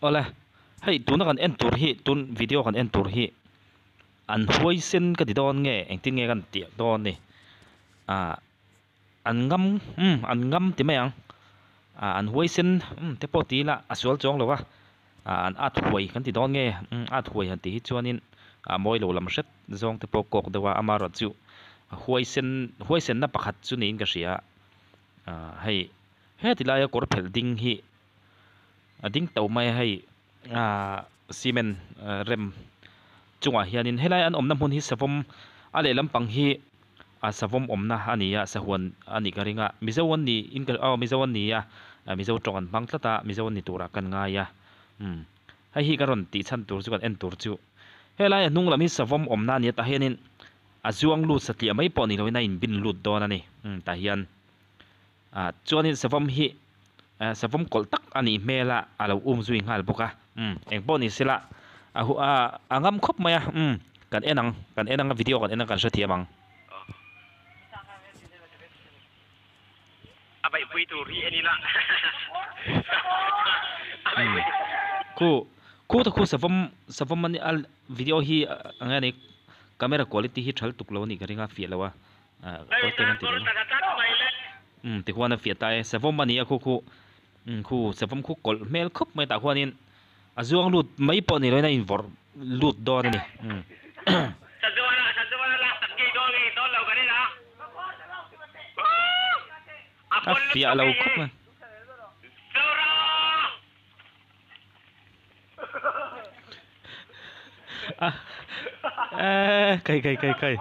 Awle, hei tuna kan en tur hi tun video kan en tur hi an huaisen ka ti dawn nge engtin nge kan tih dawn ni ah an ngam umm an ngam ti mai ang ah an huaisen umm te pawh ti ila a sual chuang lo a ah an at huai kan ti dawn nge umm at huai han tih hi chuanin a mawi lo lam hret zawng te pawh kawk deuh a amaherawhchu huaisen huaisenna pakhat chu niin ka hria ah hei heti laia kawr phelh ding hi. A ding to mai a hei aaa cement rem chungah hianin helai an awmna hmun hi savawm a lehlam pang hi a savawm awmna a ni a sahuan a nih ka ring a mizo an ni in ka aw mizo an ni a mizo tawng an hmang tlat a mizo an ni turah kan ngai a umm hei hi ka rawn tih chhan tur chu kan en tur chu helai a hnung lam hi savawm awmna a ni a tah hianin a zuang lut satliah mai pawh ni loin a inbin lut dawn a ni umm tah hian. Ah chuanin savawm hi eh savawm kawlh tak a nih hmel a a lo um zui nghal bawk a umm eng pawh ni sela a hu a a ngam khawp mai a umm kan en ang kan en ang a video kan en ang kan hrethiam ang. A beihpui tur hi en ila a beihpui Khu khu ta khu savawm savawm a nia video hi eng nge ni camera quality hi tha lutuk lo a nih ka ring a fiah lo a. Umm tihuan a fiah ta e savawm a ni a khu khu umm khu savawm khu kawlh hmel khawp mai tah khuanin a zuang lut mai pawh ni loin a invawrh lut dawn a ni umm. A fiah lo khawp mai. A kai kai kai kai.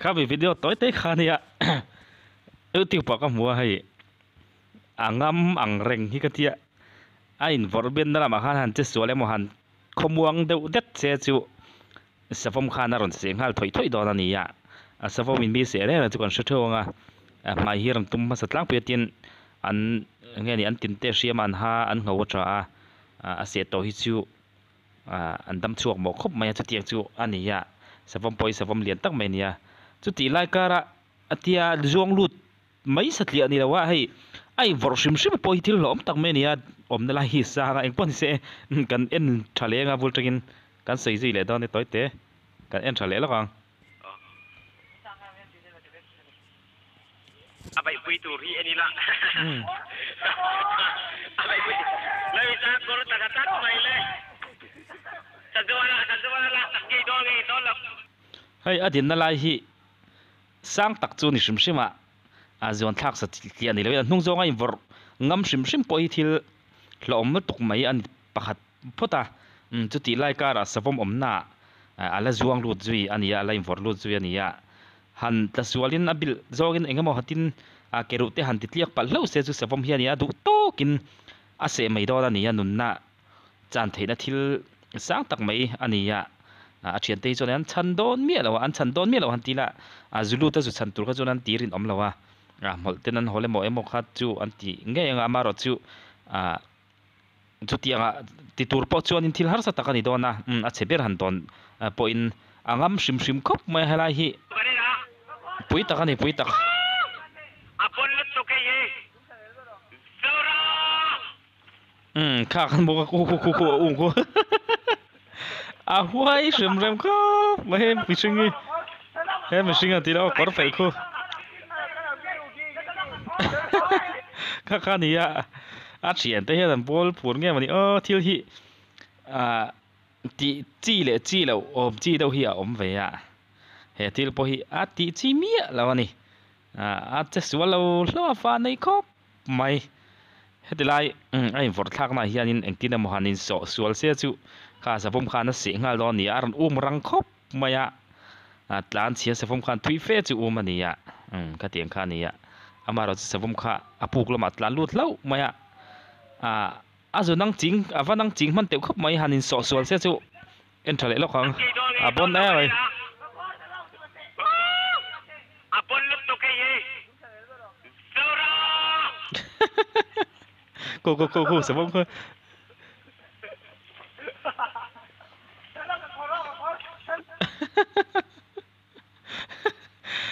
Khami video tawi te kha ania youtube ah ka hmu a hei a ngam ang reng hi ka tia a invawrh bian na lamah khan han che sual emaw han khawmuang deuh det che chu savawm khan a rawn seh nghal thawih thawih dawn a ni a a savawm in mi seh reng reng chu kan hre theuh ang a a hmai hi a rawn tum hmasa tlangpui a tin an eng nge ni an tin te hriam a an ha an ngho a tha a a seh tawh hi chu. Ahh an dam chhuak mawh khawp mai a chutiang chu a ni a savawm pawh hi savawm lian tak mai a ni a chutih lai kara a tia zuang lut mai satliah a ni lo a hei a invawrh hrim hrim pawh hi thil hlauhawm tak mai a ni a awmna lai hi sang a engpawh ni se kan en tha leh anga bul tangin kan sawi zui leh dawn e tawi te kan en tha leh lawk ang. A beihpui tur hi en ila. A beihpui Lei ta kawr tak a tak mai le. Sazuala Sazuala lak tak ngei dawn ngei dawn lo. Hei a dinna lai hi sang tak chu ni hrim hrim a, a zuan thlak sa tliah ni loin a hnung zawnga invawrh ngam hrim hrim pawh hi thil hlauhawm lutuk mai a ni pakhat phawt a. Chutih lai karah savawm awmnaah a la zuang lut zui a ni a, a la invawrh lut zui a ni a. Han tla sualin a bilh zawngin eng emaw hatin a ke ruh te han ti tliak palh hlauh se chu savawm hian a duh tawkin a seh mai dawn a ni a, nunna chan theihna thil sang tak mai a ni a, a thiante hi chuan an chhan dawn miah lo a, an chhan dawn miah lo han ti la, a zu lut a zu chhan tur kha chuan an ti rinawm lo a, a hmawlh ten an hawl emaw emaw kha chu an ti ngei ang a, amaherawhchu ah Chutianga ti tur pawh chuanin thil harsa tak a ni dawn a, umm a chhe ber han tawn pawhin a ngam hrim hrim khawp mai a helai hi pui tak a ni pui tak. Umm kha kan bawk a khu khu khu khu a ung khu a huai hrim rem khawp mai he mihring hi he mihring a tih loh a kawr feih khu kha kha a ni a. A thian te hian an bawl phur nge mawni aw thil hi ah tih chi leh chi loh awm chi deuh hi a awm ve a he thil pawh hi a tih chi miah lo a ni ah a che sual lo hlauh a fa nei khawp mai heti lai a invawrh thlak na ah hianin engtin emaw han insawh sual se chu kha savawm khan a seh nghal dawn a ni a a rawn um rang khawp mai a ah tlan chhia savawm khan thui fe chu um a ni a umm khatiang kha a ni a amaherawh chu savawm kha a puk lamah tlan lut hlauh mai a ah a zu nang ching a va nang ching hman teuh khawp mai han insawh sual se chu en tha leh lawk ang a bawn em mai. Khu khu khu khu savawm kha.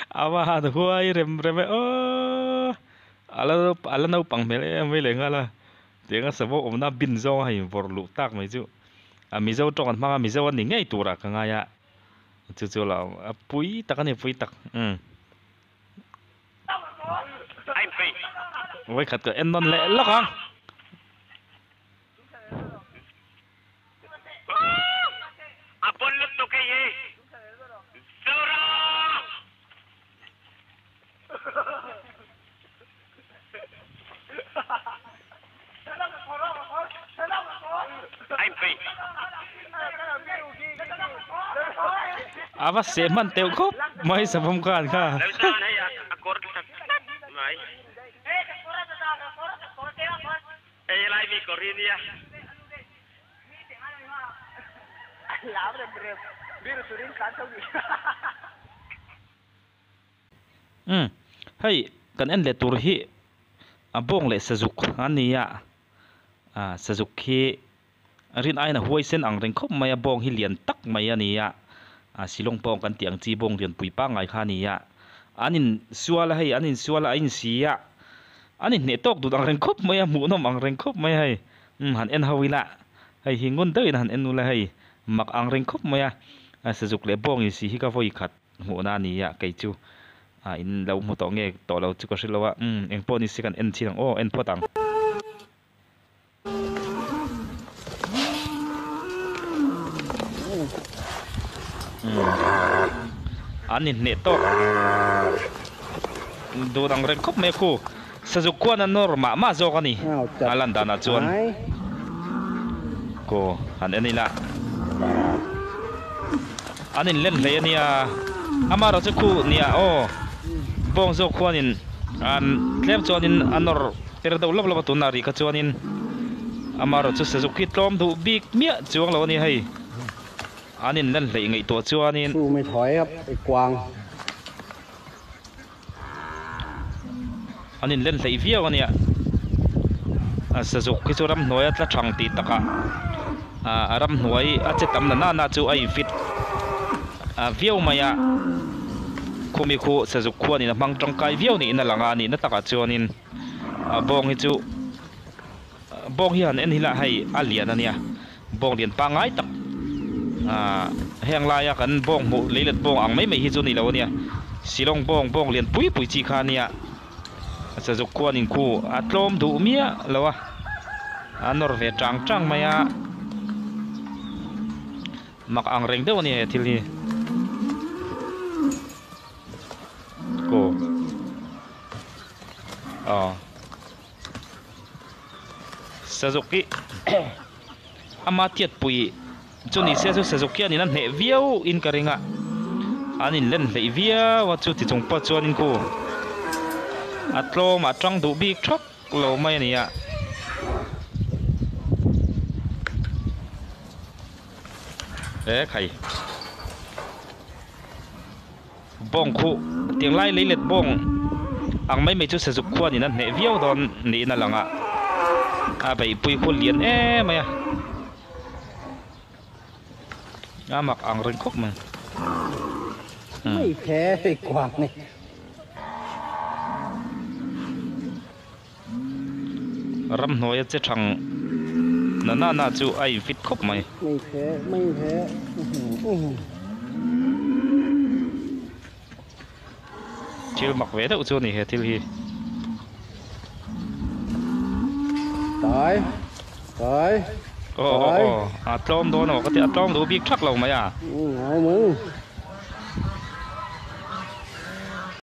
A va han huai rem rem e aw a la a la naupang hmel em mai leh nghal a tianga savawm awmna bin zawng a han invawrh luh tak mai chu a mizo tawng an hmang a mizo a ni ngei turah ka ngai a chu chu lo a pui tak a ni pui tak umm. Vawikhat ka en nawn leh lawk ang. A va seh hman teuh khawp mai savawm khan kha. Umm hei kan en leh tur hi a bawng leh sazuk a ni a ah sazuk hi rin aiin a huaisen ang reng khawp mai a bawng hi lian tak mai a ni a ah silawng pawh kan tih ang chi bawng lian pui pangngai kha a ni a an in sual a hei an in sual a a insi a an inhneh tawk dut ang reng khawp mai a hmuhnawm ang reng khawp mai a hei umm han en ho ila hei hi ngun deuhin han en ula hei mak ang reng khawp mai a sazuk leh bawng insi hi ka vawi khat. Hmuhna a ni a, kei chu ah in lo hmu tawh nge tawh lo chu ka hre lo a, umm eng pawh ni se kan en chin ang aw, en phawt ang. Umm an inhneh tawk dun ang reng khawp mai a khu, Sazuk khuan a nawr mah mah zawk a ni a lan danah chuan kaw han en ila an in len hlei a nia amaherawh chu khu nia aw bawng zawk khuanin an tlem chuanin a nawr per deuh lawp lawp a tunah rih kha chuanin amaherawh chu sazuk hi tlawm duh bik miah chuang lo a ni hei an in len hleih ngaihtuah chuanin. An inlen hleih viau a nia. A sazuk hi chu ramhnuai a tla thang tih takah a ramhnuai a che tam na nana chu a infit viau mai a. Khumi khu sazuk khuanin a hmang tangkai viau niin a lang a, a nihna takah chuanin a bawng hi chu bawng hi han en hi lah hei a lian a nia. Bawng lian pangngai tak ah heng laia kan bawng hmuh leilet bawng ang mai mai hi chu ni lo a nia. Shillong bawng bawng lian pui pui chi kha a nia. Sazuk khuan in khu a tlawm duh miah lo a, a nawr ve chang chang mai a. Mak ang reng deuh a ni he thil hi. Aw. Aw. Sazuk hi ama tiatpui chu ni se chu Sazuk hian in a hneh viau in ka ring a, an in len hleih viau a chu ti chung pawh chuan in khu a tlawm a tang duh bik thak lo mai a ni a. E khai Bawng khuh tiang lai leilet bawng ang mai mai chu sazuk khuanin a hneh viau dawn niin a lang a, a beihpui khu lian em mai a, a mak ang reng khawp mai. Mai phe hei kuang ni. Ramhnuaia che thang na na na chu a in fit khawp mai. Mai phe mai phe Thil mak ve deuh chu a ni he thil hi. Tai tai Aw aw aw a tlawm dawn a ka ti a tlawm duh bik thak lo mai a. Ngai mai.